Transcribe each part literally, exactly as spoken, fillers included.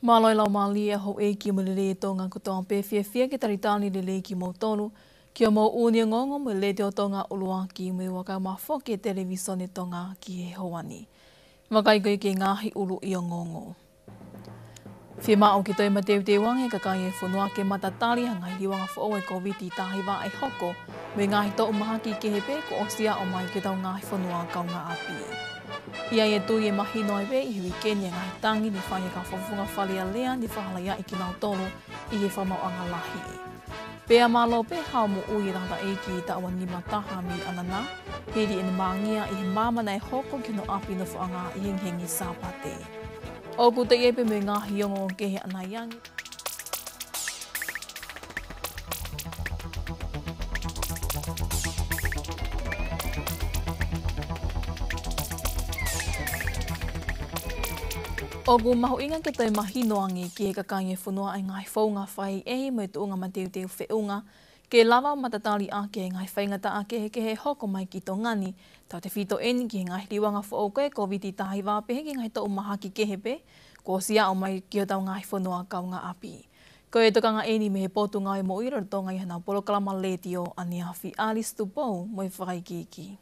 Mālō e laumālie ʻa houʻeiki mo e lelei ʻa Tonga kotoa pē, fiefia ke talitali lelei kimoutolu ki hoʻomou ʻū ongoongo mo e Letiō Tonga ʻUluaki mo e ua kau mafoki ʻa e Televisone Tonga ki he houa ni. Vakai ko ia ki he ngaahi ʻuluʻi ongoongo. Fiemaʻu ke toe mateuteu ange e kakai e fonua ke matatali ha ngaahi liuanga foʻou ʻa e Kōviti taha hiva ʻe hoko, mo e ngaahi toʻu mahaki kehe pē kuo ʻosi aʻu mai ki hotau ngaahi fonua kaungāʻapi. ʻI ai e tui ʻe mahino ai pē ʻi he uike ni e ngaahi tangi ne fai ʻe he kau fakafofonga Fale Alea ne fakahalaiaʻi kinautolu ʻi he fakamaauʻanga lahi. Pea mālō pē hao moʻui e tangataʻeiki taʻu nima taha mei ʻAnana, hili ʻene māngia ʻi he maama naʻe hoko ki hono ʻapi nofoʻanga ʻi he hengihengi Sāpate. ʻOku toe ʻi ai pē mo e ngaahi ongoongo kehe ʻanai ange. ʻOku mahuʻinga ke toe mahino ange ki he kakai e fonua e ngaahi founga fakaʻehiʻehi mo e tuʻunga mateuteu feʻunga, ke lava ʻo matatali ʻaki e ngaahi faingataʻa kehekehe ʻe hoko mai ki Tonga ni, tautefito eni ki he ngaahi liuanga foʻou ko e Kōviti taha hiva pehē ki he ngaahi toʻu mahaki kehe pē kuo ʻosi aʻu mai ki hotau ngaahi fonua kaungāʻapi. Ko e tokanga eni mei he Potungāue Moʻui lolotonga ʻi honau polokalama letiō ʻaneafi, Alice Tupou mo e fakaikiiki.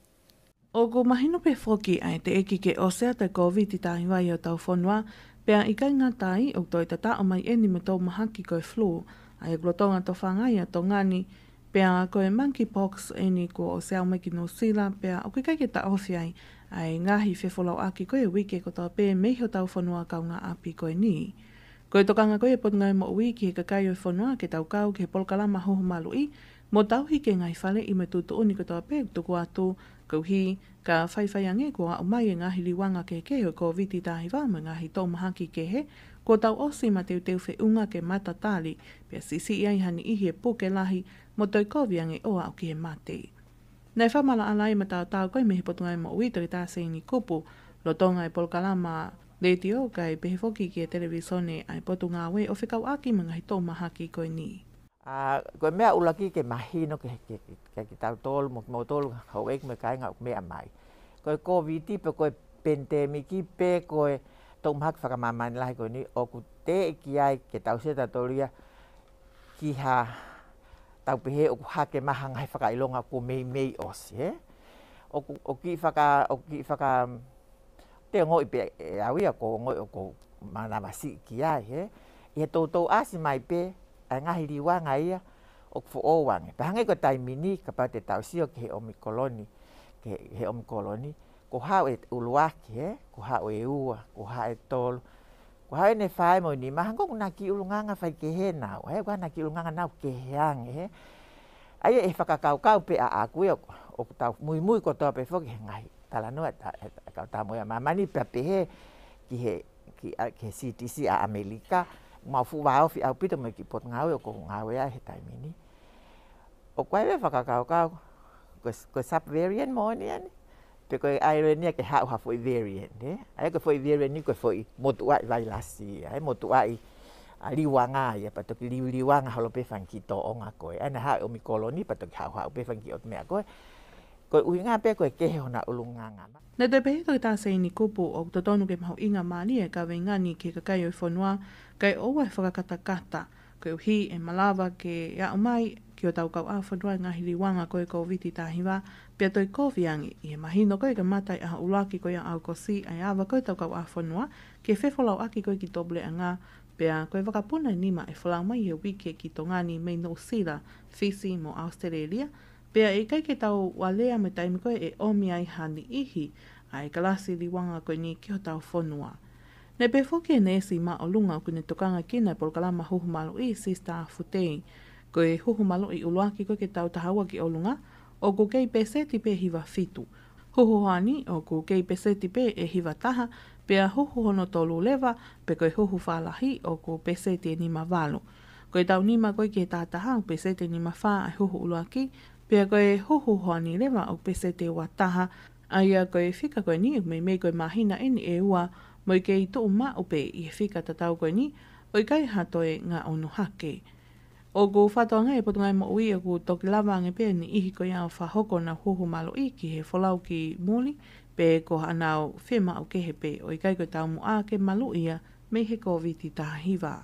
ʻOku mahino pē foki ʻa e teʻeki ke ʻosi atu e Kōviti taha hiva ʻi hotau fonua, pea ʻikai ngata ai ʻoku toe tataʻo mai eni mo e toʻu mahaki ko e flu, ʻa ia ʻoku lolotonga tofanga ai ʻa Tonga ni, pea ko e monkeypox eni kuo ʻosi aʻu mai ki Nuʻusila, pea ʻoku ʻikai ke taʻofi ai ʻa e ngaahi fefolauʻaki ko e uike kotoa pē mei hotau fonua kaungāʻapi ko eni. Ko e tokanga ko ia e Potungāue Moʻui ki he kakai ʻo e fonua ke tau kau ki he polokalama huhu maluʻi, mo tauhi ki he ngaahi faleʻi mo e tuʻutuʻuni kotoa pē ʻoku tuku atu, koeʻuhi ka faifai ange kuo aʻu mai e ngaahi liuanga kehekehe ʻo e Kōviti taha hiva mo e ngaahi toʻu mahaki kehe, kuo tau ʻosi mateuteu feʻunga ke matatali, pea siʻisiʻi ai ha niʻihi e puke lahi, mo toe kovi ange ʻo aʻu ki he mate. Naʻe fakamaʻalaʻala ai e mataotao ko ia mei he Potungāue Moʻui, Toketā Seini Kupu, lolotonga e polokalama letiō kae pehē foki ki he Televisone ʻa e Potungāue ʻo fekauʻaki mo e ngaahi toʻu mahaki ko eni. ʻA, ko e meʻa ʻuluaki ke mahino ke, ke, ke, ke kitautolu mo kimoutolu houʻeiki mo e kāinga ʻoku meʻa mai. Ko e Kōviti pe ko e pandemic pe ko e toʻu mahaki fakamāmani lahi ko eni ʻoku teʻeki ai ke tau sio tautolu ia ki ha tau pehē ʻoku hake mai ha ngaahi fakaʻilonga kuo meimei ʻosi, ē? ʻOku, ʻoku kiʻi faka-, ʻoku kiʻi faka-, te ongoʻi pē ʻe au ia ʻoku ou ongoʻi ʻoku ou manavasiʻi ki ai, ē? ʻI he toutou ʻasi mai pē ʻa e ngaahi liuanga ia ʻoku foʻou ange. Pea hangē ko e taimi ni, kapau te tau sio ki he ʻOmikoloni, ki he ʻOmikoloni, kuo haʻu e ʻuluaki, ē? Kuo haʻu e ua, kuo haʻu e tolu, kuo haʻu ʻene fā mo e nima, hangē ʻoku na kiʻi ʻulungaanga faikehe nau, ē? Kuo na kiʻi ʻulungaanga nau kehe ange, ē? ʻA ia ʻe fakakaukau pē ʻaʻaku ia ʻoku, ʻoku tau muimui kotoa pē foki he ngaahi talanoa ʻa e, ʻa e kau tamu ia māmani pea pehē ki he, ki, ʻa, ki he C D C ʻa ʻAmelika, mau fuʻu vāofi ʻaupito mo e kiʻi potungāue ʻoku ou ngāue ai he taimi ni. ʻOku ʻi ai e fakakaukau, ko e, ko e subvariant moʻoni eni. Pe ko e ʻai eni ia ke haʻu ha foʻi variant, ē? ʻA ia ko e foʻi variant ni ko e foʻi motuʻaʻi vailasi, ʻa e motuʻaʻi, ʻa, liuanga ia, pea toki liu-, liuanga holo pē fanga kiʻi tōʻonga ko ē. ʻA ia naʻe haʻu e ʻOmikoloni, pea toki haʻuhaʻu pē fanga kiʻi ʻotu meʻa ko ē. Ko e ʻuhinga pē ko e kehe hona ʻulungaanga. Naʻe toe pehē ʻe Toketā Seini Kupu ʻoku totonu ke mahuʻingamālie e kaveinga ni ki he kakai ʻo e fonua, kae ʻoua ʻe fakakatakata, koeʻuhi ʻe malava ke aʻu mai ki hotau kauʻāfonua e ngaahi liuanga ko e Kōviti taha hiva, pea toe kovi ange. ʻI he mahino ko ē ke kamata ʻi he ʻaho ʻuluaki ko ia ʻo ʻAokosi ʻa e ava ko ē hotau kauʻāfonua ki he fefolauʻaki ko ē ki tuʻapuleʻanga, pea ko e vakapuna ʻe nima ʻe folau mai he uike ki Tonga ni mei Nuʻusila, Fisi mo ʻAositelēlia, pea ʻe ʻikai ke tau alea mo e taimi ko ē ʻe ʻomi ai ha niʻihi ʻa e kalasi liuanga ko eni ki hotau fonua. Naʻe pehē foki ʻe he neesi māʻolunga ʻoku ne tokangaʻi ʻa e polokalama huhu maluʻi, Sister Futei, ko e huhu maluʻi ʻuluaki ko ē ke tau taha ua ki ʻolunga, ʻoku kei pēseti pē ʻe hiva fitu. Huhu hoani ʻoku kei pēseti pē ʻe hiva taha, pea huhu hono tolu leva, pe ko e huhu fālahi ʻoku pēseti ʻe nima valu. Ko e taʻu nima ko ē ki he taha taha ʻoku pēseti ʻe nima fā ʻa e huhu ʻuluaki, pea ko e huhu hoani leva ʻoku pēseti ʻe ua taha, ʻa ia ko e fika ko eni ʻoku meimei ko e māhina eni ʻe ua, mo e kei tuʻu maʻu pē ʻi he fika tatau ko eni, ʻo ʻikai ha toe ngaʻunu hake. ʻOku fakatokangaʻi ʻe he Potungāue Moʻui ʻoku toki lava ange pē ʻa e niʻihi ko ia ʻo fakahoko honau huhu maluʻi ki he folau ki muli, pe ko haʻanau fiemaʻu kehe pē, ʻo ʻikai ko e taumuʻa ke maluʻi ia mei he Kōviti taha hiva.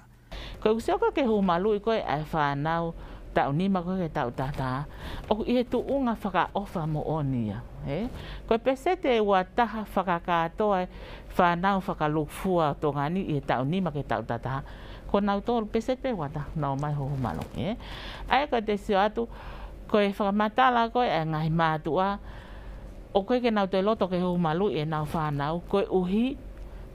Ko e ʻuhi ko e ke huhu maluʻi ko ē ʻa e fānau taʻu nima ko ē ki he taʻu taha taha, ʻoku ʻi he tuʻunga fakaʻofa moʻoni ia, ē? Ko e peseti ʻe ua taha fakakātoa e fānau fakalūkufua ʻo Tonga ni ʻi he taʻu nima ki he taʻu taha taha, ko nautolu peseti pē ua taha naʻa nau ō mai huhu maluʻi, ē? ʻA ia ko e te sio atu, ko e fakamatala ko ē ʻa e ngaahi mātuʻa, ʻoku ʻikai ke nau toe loto ke huhu maluʻi ʻenau fānau, koeʻuhi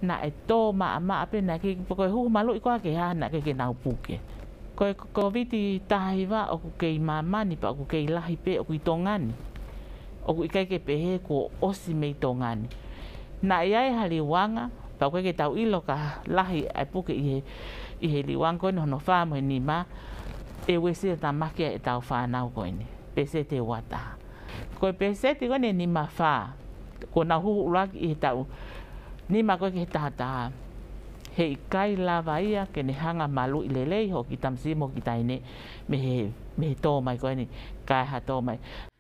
naʻe tō maʻamaʻa pē, naʻe ʻikai, ko e huhu maluʻi ko ā ki he hā, naʻe ʻikai ke nau puke. Ko e Kōviti taha hiva ʻoku kei māmani pea ʻoku kei lahi pē, ʻoku ʻi Tonga ni. ʻOku ʻikai ke pehē kuo ʻosi mei Tonga ni. Naʻe ʻi ai ha liuanga, pea ʻoku ʻikai ke tau ʻilo ka lahi ʻa e puke ʻi he, ʻi he liuanga ko eni hono fā mo e nima, ʻe uesia tāmaki ʻetau fānau ko eni. Peseti ʻe ua taha. Ko e peseti ko eni ʻe nima fā, kuo nau huhu ʻuluaki ʻi he taʻu nima ko ē ki he taha taha, heʻikai lava ia ke ne hanga maluʻi lelei hoʻo kiʻi tamasiʻi mo hoʻo kiʻi taʻahine mei he, mei he tō mai ko eni, kae ha tō mai.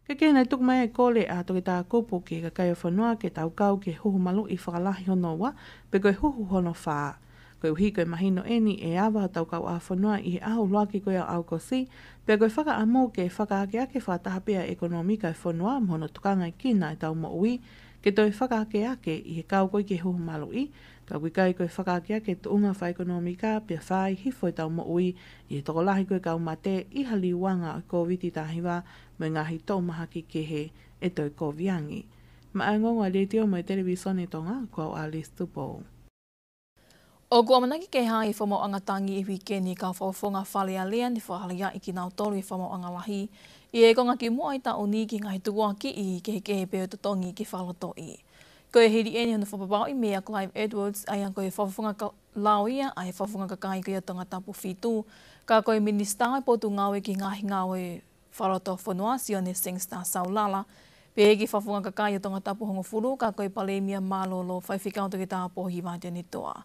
Kehe naʻe tuku mai e kole ʻa Toketā Kupu ki he kakai ʻo e fonua ke tau kau ki he huhu maluʻi fakalahi hono ua, pe ko e huhu hono fā. Koeʻuhi ko e mahino eni ʻe ava hotau kauʻāfonua ʻi he ʻaho ʻuluaki ko ia ʻo ʻAokosi, pea ko e fakaʻamu ke fakaakeake fakataha pē ʻa e ʻekonōmika ʻo e fonua mo hono tokangaʻi kinautolu ʻetau moʻui, ke toe fakaakeake ʻi he kau ko ē ki he huhu maluʻi, ka ʻoku ʻikai ko e fakaakeake tuʻunga fakaʻekonōmika pea fai hifo ʻetau moʻui ʻi he tokolahi ko ē kau mate ʻi ha liuanga ʻo e Kōviti taha hiva mo e ngaahi toʻu mahaki kehe ʻe toe kovi ange. Maʻa e ongoongo ʻa e Letiō mo e Televisone Tonga, ko au Alice Tupou. ʻOku ʻamanaki ke hā e fakamaauʻanga tangi ʻi he uike ni ʻa e kau fakafofonga Fale Alea ne fakahalaia ʻe kinautolu e fakamaauʻanga lahi ʻi he konga kimuʻa ʻo e taʻu ni ki he ngaahi tukuakiʻi kehekehe pē ʻo e totongi ke fakalotoʻi. Ko e hili eni hono fakapapauʻi meia Clive Edwards, ʻa ia ko e fakafofonga ka-, lao ia ʻa e fakafofonga kakai ko ia ʻo Tongatapu fitu, ka ko e Minisitā ʻo e Potungāue ki he Ngaahi Ngāue Fakalotofonua, Sione Sangster Saulala, pehē ki he fakafofonga kakai ʻo Tongatapu hongofulu, ka ko e Palēmia Mālōlō, Faifekau Toketā Pōhiva Tuʻitonitoa.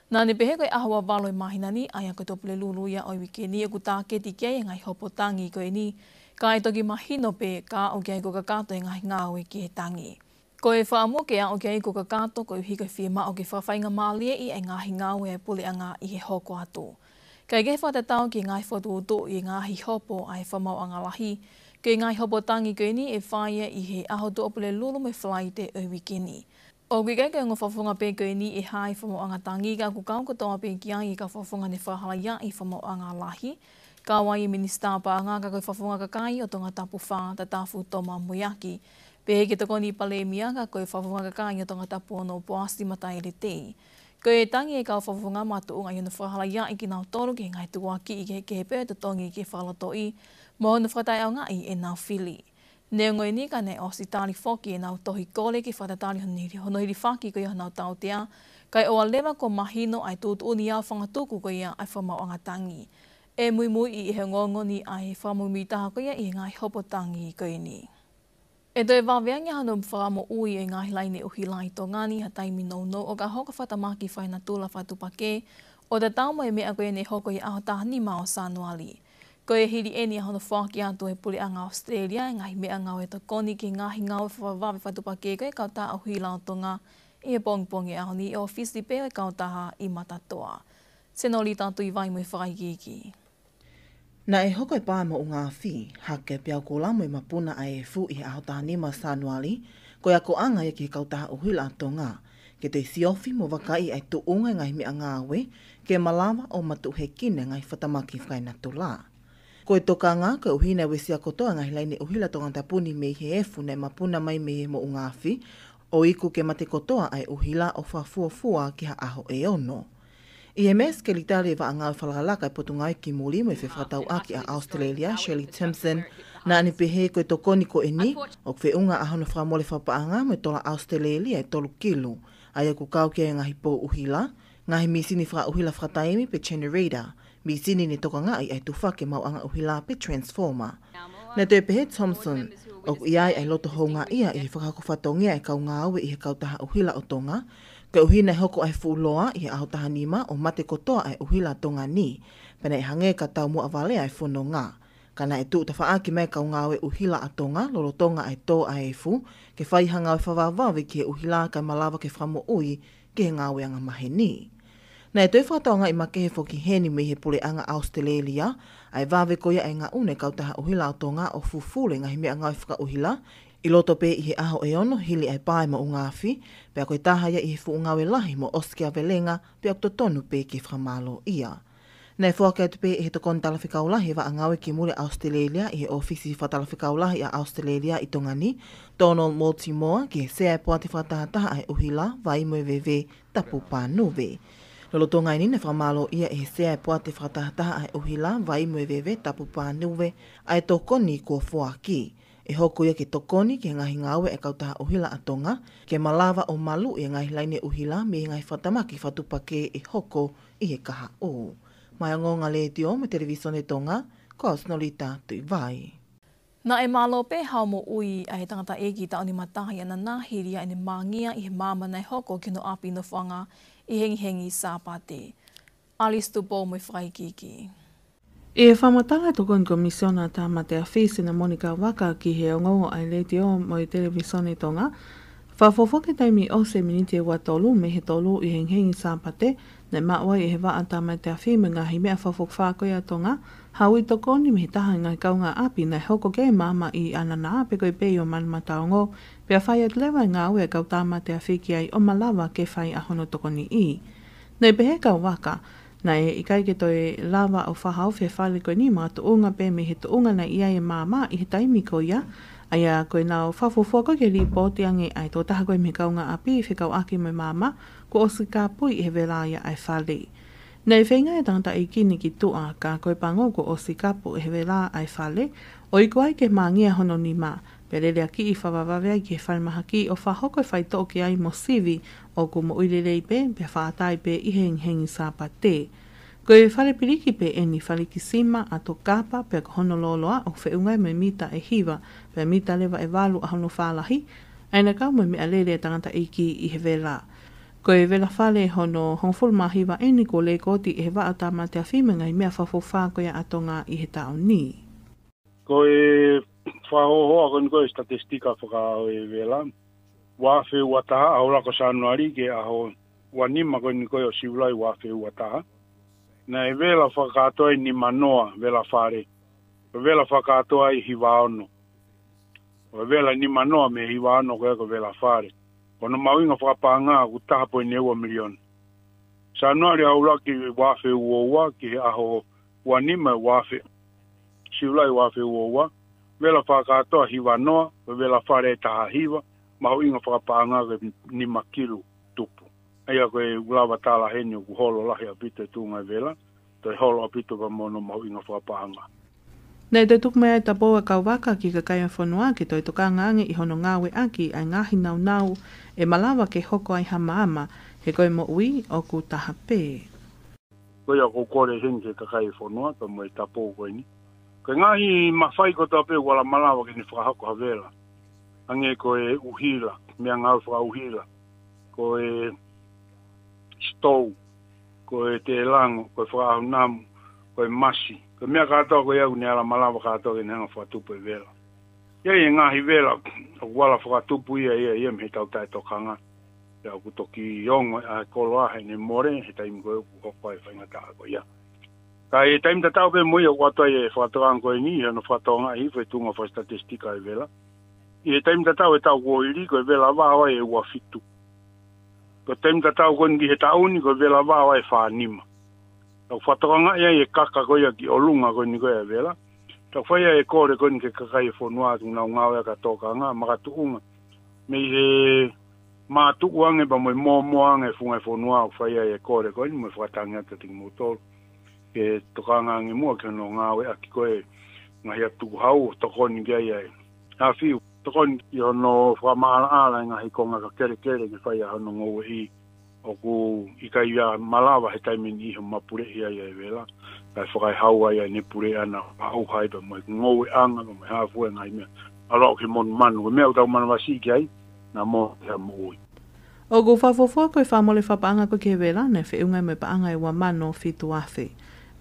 Naʻa ne pehē ko e ʻaho ua valu ʻo e māhina ni, ʻa ia ko e Tuʻapulelulu ia ʻo e uike ni, ʻoku tāketi ki ai e ngaahi hopo tangi ko eni, ka ʻe toki mahino pē ka aʻu ki ai kuo kakato e ngaahi ngāue ki he tangi. Ko e fakaʻamu ke aʻu ki ai kuo kakato koeʻuhi ko e fiemaʻu ke fakafaingamālieʻi e ngaahi ngāue ʻa e puleʻanga ʻi he hoko atu. Kae kehe, fakatatau ki he ngaahi fokotuʻutuʻu ʻi he ngaahi hopo ʻa e fakamaauʻanga lahi, ko e ngaahi hopo tangi ko eni ʻe fai ia ʻi he ʻaho Tuʻapulelulu mo e Falaite ʻo e uike ni. ʻOku ʻikai ko e ongo fakafofonga pē ko eni ʻe hā e fakamaauʻanga tangi, ka ʻoku kau kotoa pē ki ai e kau fakafofonga ne fakahalaia e fakamaauʻanga lahi, kau ai e Minisitā Paʻanga, ka ko e fakafofonga kakai ʻo Tongatapu fā, Tatafu Toma Moeaki, pehē ki he Tokoni Palēmia, ka ko e fakafofonga kakai ʻo Tongatapu ono, Poasi Mataele Tei. Ko e tangi e kau fakafofonga makatuʻunga ʻi hono fakahalaia ʻe kinautolu ki he ngaahi tukuakiʻi kehekehe pē ʻo e totongi ke fakalotoʻi mo hono fakataʻeʻaongaʻi ʻenau fili. Neongo eni, ka naʻe ʻosi tali foki ʻenau tohi kole ke fakatatali hono hili-, hono hilifaki ko ia honau tautea, kae ʻoua leva kuo mahino ʻa e tuʻutuʻuni aofangatuku ko ia ʻa e fakamaauʻanga tangi. ʻE muimuiʻi ʻe he ongoongo ni ʻa e fakamuimuitaha ko ia ʻi he ngaahi hopo tangi ko eni. ʻE toe vave ange hono fakamoʻui e ngaahi laine ʻuhila ʻi Tonga ni ha taimi nounou ʻo ka hoko e fakatamaki fakaenatula fakatuʻupakē, ʻo tatau mo e meʻa ko ia ne hoko ʻi he ʻaho taha nima ʻo Sānuali. Ko e hili eni ʻa hono foaki atu ʻe he Puleʻanga ʻAositelēlia e ngaahi meʻangāue tokoni ki he ngaahi ngāue fakavavevave fakatuʻupakē ko e Kautaha ʻUhila ʻo Tonga ʻi he pongipongi ʻo e ʻaho ni ʻi he ʻōfisi pē ʻo e kautaha ʻi Matatoa. Senolita Tuʻivai mo e fakaikiiki. Naʻe hoko e pā moʻungaafi, hake peau kula mo e mapuna ʻa e efu ʻi he ʻaho taha nima Sānuali, ko e akoʻanga ia ki he Kautaha ʻUhila ʻa Tonga, ke toe siofi mo vakaiʻi ʻa e tuʻunga e ngaahi meʻangāue, ke malava ʻo matuʻuhekina e ngaahi fakatamaki fakaenatula. Ko e tokanga, koeʻuhi naʻe uesia kotoa e ngaahi laine ʻuhila Tongatapu ni mei he efu naʻe mapuna mai mei he moʻungaafi, ʻo iku ke mate kotoa ʻa e ʻuhila ʻo fakafuofua ki ha ʻaho ʻe ono. ʻI he meʻa Sekelitali e Vaʻa Ngāue Fakalakalaka ʻa e Potungāue ki Muli mo e Fefakatauʻaki ʻa ʻAositelēlia, Shirley Thompson, naʻa ne pehē ko e tokoni ko eni, ʻoku feʻunga ʻa hono fakamole fakapaʻanga mo e tola ʻAositelēlia ʻe tolu kilu, ʻa ia ʻoku kau ki ai e ngaahi pou ʻuhila, ngaahi mīsini fakaʻuhila fakataimi pe generator, mīsini ne tokangaʻi ʻa e tufaki e maʻuʻanga ʻuhila pe transformer. Naʻe toe pehē ʻe Thompson, ʻoku ʻi ai ʻa e loto houngaʻia ʻi he fakahoko fatongia e kau ngāue ʻi he Kautaha ʻUhila ʻo Tonga, koeʻuhi naʻe hoko ʻa e fuʻu loa ʻi he ʻaho taha nima ʻo mate kotoa ʻa e ʻuhila Tonga ni, pea naʻe hangē ka taumuʻa vale ʻa e fononga. Ka naʻe tuʻu tafaʻaki mai e kau ngāue ʻuhila ʻa Tonga, lolotonga ʻa e tō ʻa e efu, ke fai ha ngāue fakavavevave ki he ʻuhila kae malava ke fakamoʻui ki he ngāue angamaheni. Naʻe toe fakatokangaʻi makehe foki heni mei he Puleʻanga ʻAositelēlia ʻa e vave ko ia ʻa e ngaʻunu ʻa e kautaha ʻuhila ʻo Tonga ʻo fufulu e ngaahi meʻangāue fakaʻuhila, ʻi loto pē ʻi he ʻaho ʻe ono hili ʻa e pā ʻi he moʻunga afi, pea ko e taha ia ʻi he fuʻu ngāue lahi mo ʻosikiavelenga, pea ʻoku totonu pē ke fakamālōʻia. Naʻe foaki atu pē ʻe he tokoni talafekau lahi he vaʻa ngāue ki muli ʻAositelēlia ʻi he ʻōfisi fakatalafekau lahi ʻa ʻAositelēlia ʻi Tonga ni, Donald Mortimer, ki he Sea ʻo e Poate Fakatahataha ʻa e ʻUhila, Vai mo e Veve, Tapu Pānuve. Lolotonga eni naʻe fakamālōʻia ʻe he Sea ʻo e Poate Fakatahataha ʻa e ʻUhila, Vai mo e Veve, Tapu Pānuve, ʻa e tokoni kuo foaki. ʻE hoko ia ke tokoni ki he ngaahi ngāue ʻa e kautaha ʻuhila ʻa Tonga, ke malava ʻo maluʻi e ngaahi laine ʻuhila mei he ngaahi fakatamaki fakatuʻupakē ʻe hoko ʻi he kahaʻu. Maʻá e ongoongo ʻa e Letiō mo e Televisone Tonga, ko au Sinolita Tuʻivai. Naʻe mālō pē hao moʻui ʻa e tangataʻeiki taʻu nima taha ʻi ʻAnana hili ʻene māngia ʻi he maama naʻe hoko ki hono ʻapi nofoʻanga ʻi he hengihengi Sāpate. Alice Tupou mo e fakaikiiki. ʻI he fakamatala ʻa e Tokoni Komisiona Tāmate Afi, Sinamoni Kauvaka, ki he ongoongo ʻa e Letiō mo e Televisone Tonga, fakafuofua ki he taimi ʻosi e miniti ʻe ua tolu mei he tolu ʻi he hengihengi Sāpate, naʻe maʻu ai ʻe he Vaʻa Tāmate Afi mo e Ngaahi Meʻa Fakafokifā ko ia ʻa Tonga ha ui tokoni mei he taha ʻi he ngaahi kaungāʻapi naʻe hoko ki ai e maama ʻi ʻAnana, pe ko e Pei ʻo Manumataongo, pea fai atu leva e ngāue ʻa e kau tāmate afi ki ai ʻo malava ke fai ʻa hono tokoniʻi. Naʻe pehē ʻe Kauvaka, naʻe ʻikai ke toe lava ʻo fakahaofi e fale ko eni makatuʻunga pē mei he tuʻunga naʻe ʻi ai e maama ʻi he taimi ko ia, ʻa ia ko ʻenau fakafuofua ko ē ke lipooti ange ʻa e tokotaha ko ē mei he kaungāʻapi fekauʻaki mo e maama kuo ʻosi kāpui ʻe he vela ia ʻa e fale. Naʻe feinga e tangataʻeiki ni ki tuʻa, ka ko e pango kuo ʻosi kapu ʻe he vela ʻa e fale, ʻo iku ai ke māngia hono nima, pea lele ʻaki ʻi fakavavevave ai ki he falemahaki ʻo fakahoko e faitoʻo ki ai mo sivi ʻoku moʻui lelei pē, pea fakaʻatā ai pē ʻi he hengihengi Sāpate. Ko e fale piliki pē eni, fale kisima ʻato kapa, pea ko hono lōloa ʻoku feʻunga ia mo e mita ʻe hiva, pea mita leva ʻe valu ʻa hono fālahi, ʻa ia naʻe kau mo e meʻalele ʻa e tangataʻeiki ʻi he vela. Ko e vela fale hono hongofulu mā hiva eni kuo lēkooti ʻe he Vaʻa Tāmate Afi mo e Ngaahi Meʻa Fakafokifā ko ia ʻa Tonga ʻi he taʻu ni. Ko e fakahohaʻa ko eni ko e statistika fakaʻo e vela, ua afe ua taha, ʻaho ʻuluaki ʻo Sānuali ki he ʻaho ua nima ko eni ko ē ʻo Siulai ua afe ua taha, naʻe vela fakakātoa ʻe nimanoa vela fale, ko e vela fakakātoa ʻe hiva ono. Ko e vela nimanoa mei he hiva ono ko ē ko e vela fale, ko hono mahuʻinga fakapaʻanga ʻoku taha poini ua miliona. Sānuali ʻaho ʻuluaki ua afe ua ua ki he ʻaho ua nima ua afe, Siulai ua afe ua ua, vela fakakātoa hiva noa, ko e vela fale ʻe taha hiva, mahuʻinga fakapaʻanga ko e nima kilu tupu. ʻA ia ko e ʻoku lava tala heni ʻoku holo lahi ʻaupito e tuʻunga e vela, toe holo ʻaupito pea mo hono mahuʻinga fakapaʻanga. Naʻe toe tuku mai ʻa e tapou ʻa Kauvaka ki he kakai ʻo e fonua ke toe tokanga ange ʻi hono ngāueʻaki ʻa e ngaahi nāunau ʻe malava ke hoko ai ha maama, he ko e moʻui ʻoku taha pē. Ko ia ʻoku ou kole heni ki he kakai ʻo e fonua pea mo e tapou ko eni. Ko e ngaahi mafai kotoa pē ʻoku ala malava ke ne fakahoko ha vela. Hangē ko e ʻuhila, meʻangāue fakaʻuhila. Ko e sitou, ko e tēlango, ko e fakaʻaho namu, ko e masi. Ko e meʻa kātoa ko ia ʻoku ne ala malava kātoa ke ne hanga ʻo fakatupu e vela. ʻI ai e ngaahi vela ʻoku ala fakatupu ia, ia, ia mei he tau taʻetokanga. Pea ʻoku toki ongo ʻa e koloa heʻene mole, he taimi ko ē ʻoku hoko ai e faingataʻa ko ia. Ka ʻi he taimi tatau pē mo ia ʻoku ʻoatu ai e fakatokanga ko eni, ʻi hono fakatokangaʻi hifo e tuʻunga fakasitatistika e vela. ʻI he taimi tatau he taʻu kuo hili ko e vela vao ai ʻe ua fitu. Ko e taimi tatau ko eni ki he taʻu ni ko e vela vao ai ʻe fā nima. Tau fakatokangaʻi ai e kaka ko ia ki ʻolunga ko eni ko ia e vela. Tau fai ai e kole ko eni ki he kakai ʻo e fonua ʻoku nau ngāueʻaki ʻa e tokanga makatuʻunga mei he mātuʻu ange pea mo e mōmoa ange e funga e fonua ʻoku fai ai e kole ko eni mo e fakatangi atu kiate kimoutolu. Ke tokanga ange muʻa ki hono ngāueʻaki ko e ngaahi atu tukuhau ʻo tokoni ki ai ʻa e afi, tokoni ki hono fakamaʻalaʻala e ngaahi konga ka kelekele ke fai ʻa hono ngoueʻi ʻoku ʻikai ia malava he taimi ni ʻi hono mapuleʻi ai ʻa e vela. Kae fakaehau ai ʻa ʻene puleʻanga ʻo ʻauha ai pea mo e ngoueʻanga pea mo e hā fua e ngaahi meʻa. ʻAlu ʻo ki he monumanu, ko e meʻa ʻoku tau manavasiʻi ki ai, naʻa mo ha moʻui. ʻOku fakafuofua ko e fakamole fakapaʻanga ko ē ki he vela, naʻe feʻunga mo e paʻanga ʻe ua mano fitu afe.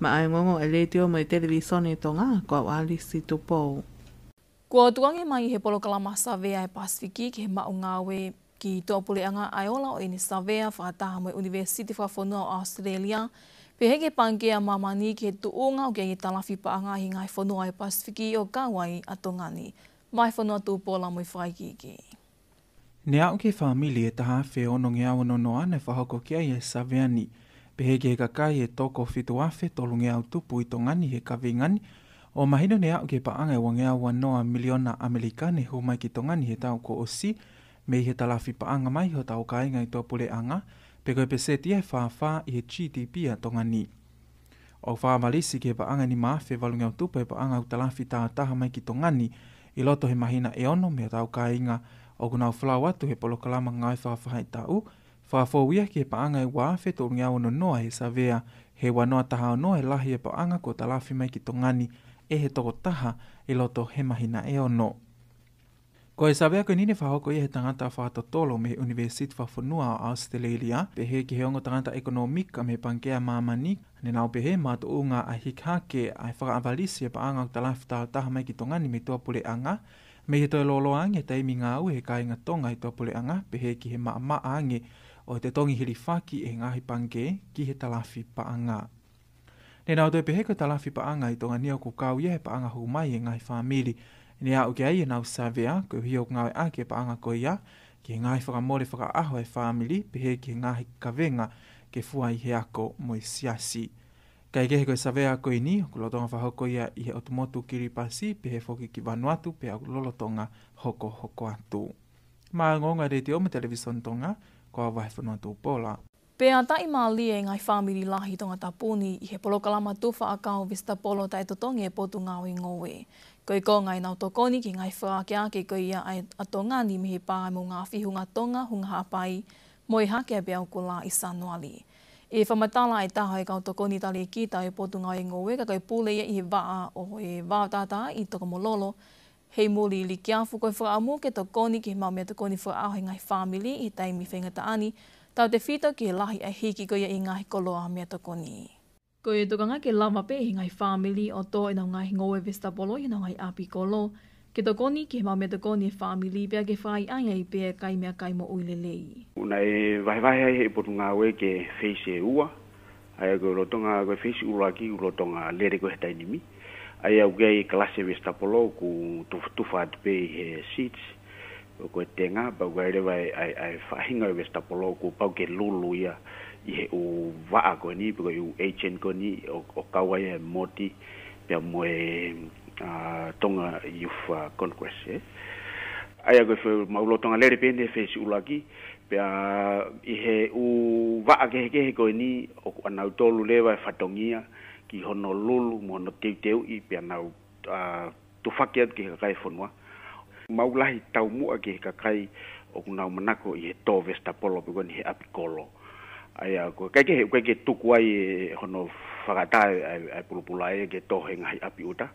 Maʻá e ongoongo ʻa e Letiō mo e Televisone Tonga, ko au Alice Tupou. Kuo tukuange mai ʻe he polokalama Savea ʻa e Pasifiki ki he maʻu ngāue ki tuʻapuleʻanga ʻa e ola ʻo ʻene savea fakataha mo e ʻUnivēsiti Fakafonua ʻo ʻAositelēlia, pehē ki he Pangikē ʻa Māmani ki he tuʻunga ʻoku ʻi ai e talafi paʻanga ʻi he ngaahi fonua ʻo e Pasifiki ʻo kau ai ʻa Tonga ni. Mai Fonua Tupola mo e fakaikiiki. Ne aʻu ki he fāmili ʻe taha afe onongeau ono noa naʻe fakahoko ki ai e savea ni, pehē ki he kakai ʻe toko fitu afe tolungeau tupu ʻi Tonga ni he kaveinga ni, ʻo mahino ne aʻu ki he paʻanga ʻe uangeau ua noa miliona ʻAmelika ne hū mai ki Tonga ni he taʻu kuo ʻosi, mei he talafi paʻanga mai hotau kāinga ʻi tuʻapuleʻanga, pe ko e peseti ʻe fā fā ʻi he G D P ʻa Tonga ni. ʻOku fakavalisi ki he paʻanga ʻe nima afe valungeau tupu e paʻanga ʻoku talafi tāutaha mai ki Tonga ni ʻi loto he māhina ʻe ono mei hotau kāinga ʻoku nau folau atu he polokalama ngāue fakafaʻahitaʻu, fakafou ia ki he paʻanga ʻe ua afe tolungeau ono noa he savea, he ua noa taha ono e lahi e paʻanga kuo talafi mai ki Tonga ni ʻe he tokotaha ʻi loto he māhina ʻe ono. Ko e savea ko eni ne fakahoko ia he tangata fakatotolo mei he ʻUnivēsiti Fakafonua ʻo ʻAositelēlia, pehē ki he ongo tangata ʻekonōmika mei he Pangikē ʻa Māmani, ne nau pehē makatuʻunga ʻa e hiki hake ʻa e fakavalisi e paʻanga ʻoku talafi tāutaha mai ki Tonga ni mei tuʻapuleʻanga, mei he toe lōloa ange e taimi ngāue he kāinga Tonga ʻi tuʻapuleʻanga, pehē ki he maʻamaʻa ange ʻo e totongi hilifaki ʻe he ngaahi pangikē ki he talafi paʻanga. Ne nau toe pehē ko e talafi paʻanga ʻi Tonga ni ʻoku kau ia he paʻanga hū mai ʻe he ngaahi fāmili ne aʻu ki ai ʻenau savea, koeʻuhi ʻoku ngāueʻaki e paʻanga ko ia ki he ngaahi fakamole fakaʻaho ʻa e fāmili, pehē ki he ngaahi kavenga ke fua ʻi he ako mo e siasi. Kae kehe ko e savea ko eni, ʻoku lolotonga fakahoko ia ʻi he ʻotu motu Kiripati, pehē foki ki Vanuatu, pea ʻoku lolotonga hokohoko atu. Maʻa e ongoongo ʻa e Letiō mo e Televisone Tonga, ko au Vahefonua Tupola. Pea taʻimālie e ngaahi fāmili lahi Tongatapu ni ʻi he polokalama tufa ʻakau vesitapolo taʻetotongi ʻa e Potungāue Ngoue. Ko e konga ʻenau tokoni ki he ngaahi fakaakeake ko ia ʻa e, ʻa Tonga ni mei he pā ʻa e moʻungaafi Hunga Tonga, Hunga Haʻapai, mo e hake ʻa e peau kula ʻi Sānuali. ʻI he fakamatala ʻa e taha ʻo e kau tokoni talēkita ʻo e Potungāue Ngoue, ka ko e pule ia ʻi he vaʻa ʻo e Vaotātāʻi Tokomololo, Heimuli Likiafu, ko e fakaʻamu ke tokoni ki he maʻu meʻatokoni fakaʻaho ʻa e ngaahi fāmili ʻi he taimi faingataʻa ni, tautefito ki he lahi ʻa e hiki ko ia ʻi he ngaahi koloa meʻatokoni. Ko e tokanga ke lava pē ʻe he ngaahi fāmili ʻo tō ʻenau ngaahi ngoue vesitapolo ʻi honau ngaahi ʻapi kolo, ke tokoni ki he maʻu meʻatokoni ʻa e fāmili pea ke fakaʻaiʻai ai pē ʻa e kai meʻakai moʻui lelei. Naʻe vahevahe ai ʻe he Potungāue ki he feisi ʻe ua, ʻa ia ko e lolotonga, ko e feisi ʻuluaki, ʻoku lolotonga lele ko ē he taimi ni. ʻA ia ʻoku ʻi ai e kalasi vesitapolo ʻoku tuf-, tufa atu pē ʻi he seeds, ʻoku ʻi he tenga, pea ʻoku ʻi ai leva e, ʻa e, ʻa e faʻahinga ʻo e vesitapolo kuo pau ke lulu ia ʻi he ʻū vaʻa ko eni, pe ko e ʻū agent ko eni, ʻo, ʻo kau ai e MOTIE, pea mo e, ʻa, Tonga Youth, ʻa, Congress, ē. ʻA ia ko e fe-, mau lolotonga lele pē eni he feisi ʻuluaki, pea ʻi he ʻū vaʻa kehekehe ko eni, ʻoku ʻanautolu leva e fatongia ki hono lulu mo hono teuteuʻi, pea nau, ʻa, tufaki atu ki he kakai e fonua. Mau lahi taumuʻa ki he kakai ʻoku nau manako ʻi he tō vesitapolo pe ko eni he ʻapi kolo. ʻA ia ko e ʻikai ke, ʻikai ke tuku ai e hono fakaʻatā ʻa e, ʻa e pulupula ʻa ia ke tō he ngaahi ʻapi ʻuta.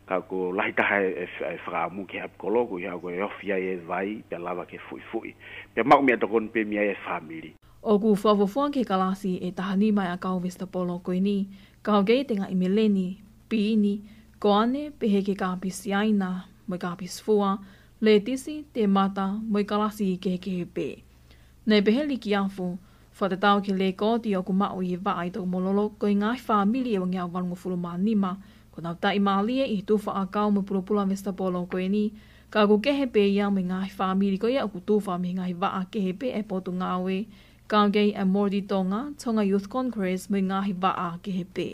Ka ʻoku lahi taha e, e, e fakaʻamu ki he ʻapi kolo, koeʻuhi ko e ofi ai e vai, pea lava ke fuʻifuʻi. Pea maʻu meʻatokoni pē mei ai e fāmili. ʻOku fakafuofua ki he kalasi ʻe taha nima e ʻakau vesitapolo ko eni, kau ki ai e tengaʻi meleni, piini, koane, pehē ki he kāpisi ʻaina, mo e kāpisi fua, letisi, temata, mo e kalasi kehekehe pē. Naʻe pehē ʻe Likiafu, fakatatau ki he lēkooti ʻoku maʻu ʻi he vaʻa ʻi Tokomololo, ko e ngaahi fāmili ʻe uangeau valungofulu mā nima kuo nau taʻimālie ʻi he tufa ʻakau mo e pulupula vesitapolo ko eni, ka ʻoku kehe pē ia mo e ngaahi fāmili ko ia ʻoku tufa mei he ngaahi vaʻa kehe pē ʻa e Potungāue, kau ki ai ʻa e MOTIE Tonga, Tonga Youth Congress, mo e ngaahi vaʻa kehe pē.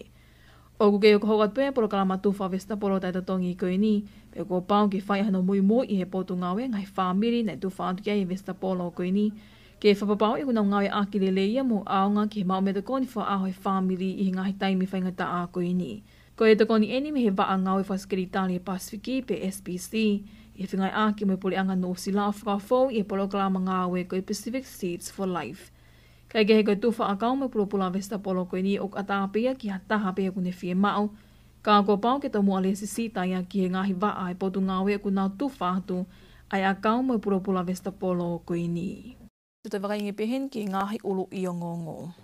ʻOku kei hokohoko atu pē ʻa e polokalama tufa vesitapolo taʻetotongi ko eni, pea kuo pau ke fai hano muimui ʻe he Potungāue e ngaahi fāmili naʻe tufa atu ki ai e vesitapolo ko eni, ke fakapapauʻi ʻoku nau ngāueʻaki lelei ia mo ʻaonga ki he maʻu meʻatokoni fakaʻaho ʻa e fāmili ʻi he ngaahi taimi faingataʻa ko eni. Ko e tokoni eni mei he Vaʻa Ngāue Fakasekelitali ʻa e Pasifiki pe S P C, ʻi he fengāueʻaki mo e Puleʻanga Nuʻusila ʻo fakafou ʻi he polokalama ngāue ko e Pacific Seeds for Life. Kae kehe ko e tufa ʻakau mo e pulupula vesitapolo ko eni ʻoku ʻatā pē ia ki ha taha pē ʻoku ne fiemaʻu, ka kuo pau ke tomuʻa lēsisita ia ki he ngaahi vaʻa ʻa e Potungāue ʻoku nau tufa atu ʻa e ʻakau mo e pulupula vesitapolo ko eni. Te u toe vakai ange pē heni ki he ngaahi ʻuluʻi ongoongo.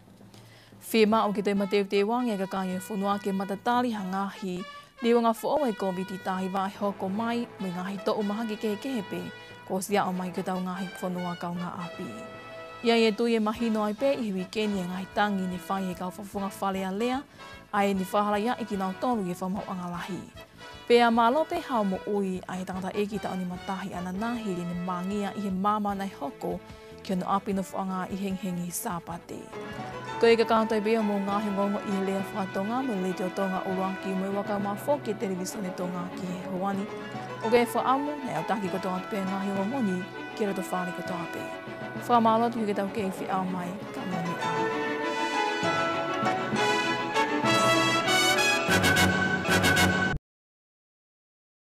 Fiemaʻu ke toe mateuteu ange ʻa e kakai ʻo e fonua ke matatali ha ngaahi liunga foʻou ʻa e Kōviti taha hiva ʻe hoko mai, mo e ngaahi toʻu mahaki kehekehe pē kuo ʻosi aʻu mai ki hotau ngaahi fonua kaungāʻapi. ʻI ai e tui ʻe mahino ai pē ʻi he uike ni e ngaahi tangi ne fai ʻe he kau fakafofonga Fale Alea, ʻa ia ne fakahalaia ʻe kinautolu ʻi he fakamaauʻanga lahi. Pea mālō pē hao moʻui ʻa e tangataʻeiki taʻu nima taha ʻanenai hili ʻene mangia ʻi he maama naʻe hoko ki hono ʻapi nofoʻanga ʻi Hengihengi Sāpate. Ko ia ke kātoi pē ia homou ngaahi ongoongo ʻi he lea faka-Tonga mei he Letiō Tonga ʻUluaki mo e Vakai Mafoki Televīsone Tonga ki he houa ni. ʻOku ou fakaʻamu naʻe ʻaonga kotoa atu pē ngaahi ongoongo ni ki he lotofale kotoa pē. Fakamālō atu ki he kau kei feʻao mai, ka mou meʻa ā.